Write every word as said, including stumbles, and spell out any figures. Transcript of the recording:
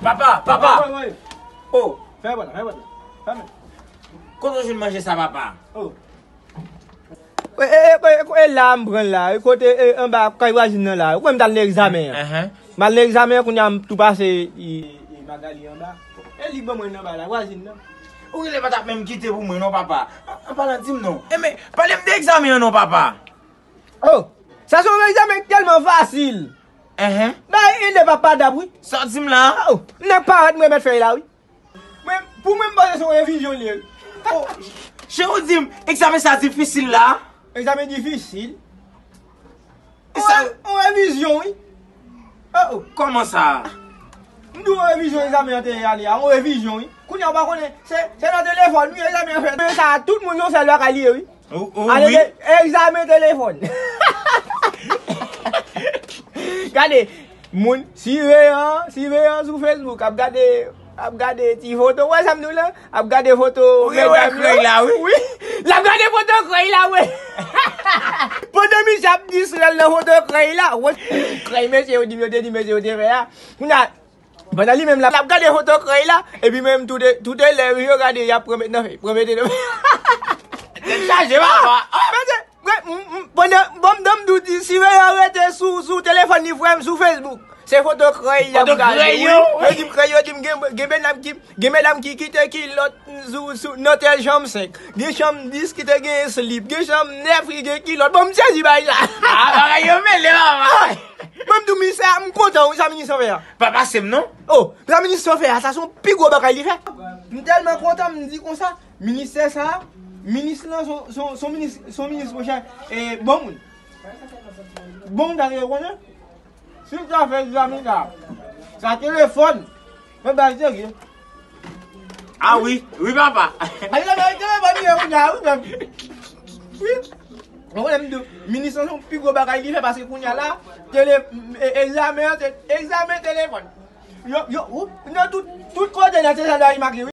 Papa, papa! Wi, wi. Oh! Fè pòt la, fè pòt la. Fèmen. Kote w jwenn manje sa, papa? Oh. E, e, e, e, e la m pran la, e kote, e, anba kay vwazin nan la. Ou kwè m t al nan egzamen an? Enhen. M al nan egzamen an, kounye a m tou pase, e, e, Magali anba. E li ban mwen nan ba la, vwazin nan. Ou genlè pa t ap menm kite pou mwen non, papa. An, an palan, di m non. E men, pale m de egzamen an non, papa. Oh, sa se yon egzamen ki tèlman fasil. Enhen. Bay ede papa dap, wi. Sa w di m la? Oh, nèg parèt m remèt fèy la, wi. Mwen, pou mwen, m panse se yon revizyon li ye. Oh, cheri, w di m, egzamen sa difisil la? Egzamen difisil? E sa? Yon re-, yon revizyon, wi. Oh, oh. Kòman sa? M di w yon revizyon egzamen an te ye ale a, yon revizyon, wi. Kounye a, w pa konnen, se, se nan telefòn, wi, egzamen an fèt. Men sa, tout moun yon sèl bagay li ye, wi. Ou, ou, ale wi. Egzamen telefòn. Gade, moun, siveyan, siveyan sou Facebook, ap gade, ap gade ti foto. Ou wè sa m di w la? Ap gade foto medam yo. Ou gen wè krèy la, wi. Wi. L ap gade foto krèy la, wi. Pandan misye ap distrè l nan foto krèy la, wè krèy mesye yo di m yo te di mesye yo te fè a. Kounye a, pandan li menm la, l ap gade foto krèy la, epi menm tout, tout elèv yo gade, y ap pran met nan fèy, pran mete nan fèy. Tèt chaje, papa. Mesye, mwen, m, m, pandan, bon, m, m, m di, siveyan rete sou, sou telefòn li, frè m, sou Facebook. Se foto krèy y ap gade, wi. Foto krèy yo, wi. Yo di m krèy, yo di m gen, gen medam ki, gen medam ki kite kilòt sou, sou, nan tèl chanm senk. Gen chanm dis ki te gen slip. Gen chanm nèf ki gen kilòt. Bon, m sezi bay sa. Ah, bagay yo mele, papa. Mwen, m di w, minis, sa, m kontan, wi, sa minis lan fè a. Pa pase m, non. Oh, sa minis lan fè a, sa se yon pi gwo bagay li fè. M tèlman kontan, m di konsa, ministè sa, minis lan, se yon, se yon, se yon minis, se yon minis, monchè, e, bon moun. Bon moun, ta dwe konnen. Si l ta fè egzamen sa, sa telefòn, mwen bay serye. Ah wi, wi, papa. Ay, la, bay telefòn, li, wi, la, wi, menm. Wi. Mwen konnen m di w, minis lan se yon pi gwo bagay li fè, paske kounye a la, tele-, e, egzamen an, se egzamen telefòn. Yo, yo, ou, nan tout, tout kote, nan se sa, la, li make, wi.